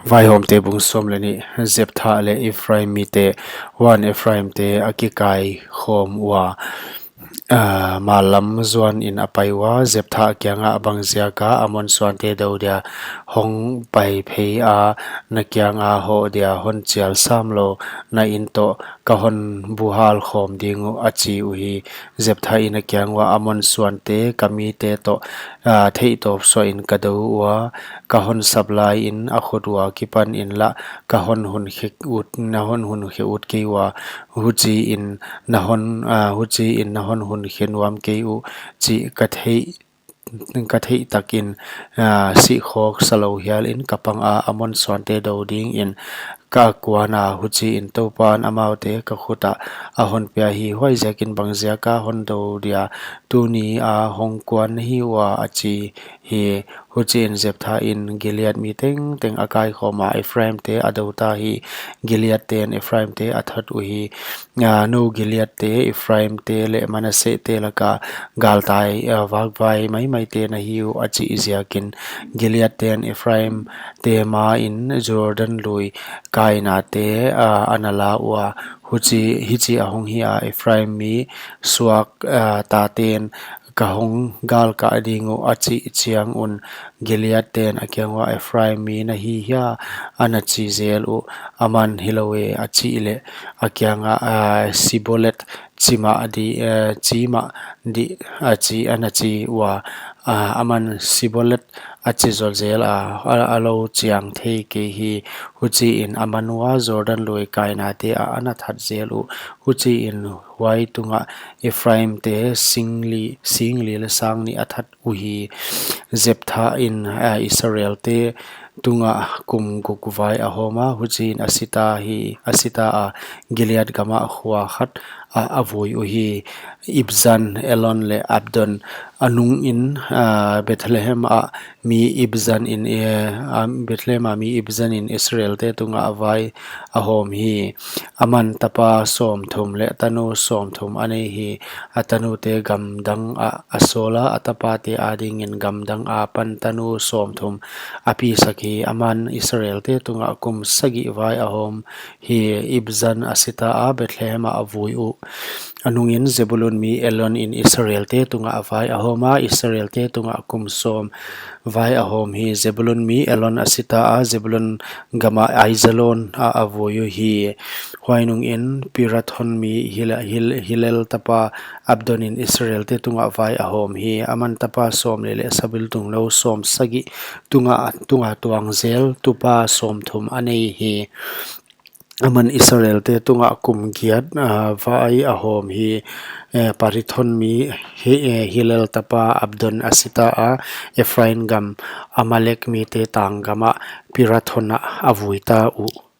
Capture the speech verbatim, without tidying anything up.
Vaihawmte bung sawm leh nih. Jephtha leh Ephraim mite. Huan Ephraimte a kikaikhawm ua, ah, mallam zuanin a pai ua, Jephtha kiangah, bangziaka Amon suante dou dia hong pai phei a, na kianga hoh dia hon chial samlou na in toh ka hon buhal khawm ding uh, a chi uhi. Jephthain a kiang ua, Amon suante ka mite toh, ah, theihtawp suahin ka dou ua, ka hon sap laiin a khut ua kipanin lah ka hon hun khe ut, na hon hun khe ut kei ua, huchiin na hon, ah, huchiin na hon hun khe nuam kei uh chih ka theih, ka theih takin, ah, sihkhawk salou hialin ka panga, Amon suante dou dingin ka kuana, huchiin Toupan amaute ka khutah a hon pia hi. Huaiziakin bangziaka hon dou dia tunia hong kuan na hi ua, a chi hi. Huchiin Jephthain Gilead mi tengteng a kaikhawma, Ephraimte a dou ta hi. Gileadten Ephraimte a that uhi. Ah, nou Gileadte, Ephraimte leh Manassehte laka galtai, ah, vakvai maimaite na hi uh, a chih ziakin Gileadten Ephraimte main Jordan lui kainate, ah, ana la ua, huchi, hichi ahong hi a, Ephraim mi suak, ah, taten ka hong galkah ding uh, a chih chiang un Gileadten a kiang ua, Ephraim mi na hi hia? ana chi zel uh. Aman, hilou e, a chih leh a kianga, ah, Sibolet chi mah di, eh, chi mah di, a chi, ana chi ua, ah, aman Sibolet a chi zol zel a, a, a lou chiang thei kei hi. Huchiin aman ua Jordan lui kainate ah ana that zel uh. Huchiin huai tungah Ephraimte singli, singli leh sang nih a that uhi. Jephthain, ah, Israelte tungah kum guk vai a hawma, huchiin a sita hi, a sita a, Gilead gamah khua khat ah a vui uhi. Ibzan, Elon leh Abdon. A nungin, ah, Bethlehem a mi Ibzanin, eh, ah, Bethlehem a mi Ibzanin Israelte tungah vai a hawm hi. Aman tapa sawmthum leh tanu sawmthum a nei hi. A tanute gamdang ah a sawla, a tapate adingin gamdang apan tanu sawmthum a pisak hi. Aman Israelte tungah kum sagih vai a hawm hi. Ibzan a sita a, Bethlehem ah a vui uh. A nungin Zebulun mi Elonin Israelte tungah vai a hawma, Israelte tungah kum sawm vai a hawm hi. Zebulun mi Elon a sita a, Zebulun gamah Aijalon ah a vui uhi. Huai nungin Pirathon mi Hil-, Hil-, Hilel tapa Abdonin Israelte tungah vai a hawm hi. Aman tapa sawmli leh sabiltung nou sawmsagih tungah, tunga tuang zel tupa sawmthum a nei hi. Aman Israelte tungah kum giat, ah, vai a hawm hi. Eh, Pirathon mi Hi-, eh, Hilel tapa Abdon a sita a, Ephraim gam Amalek mite tang gamah Pirathon ah a vui ta uh.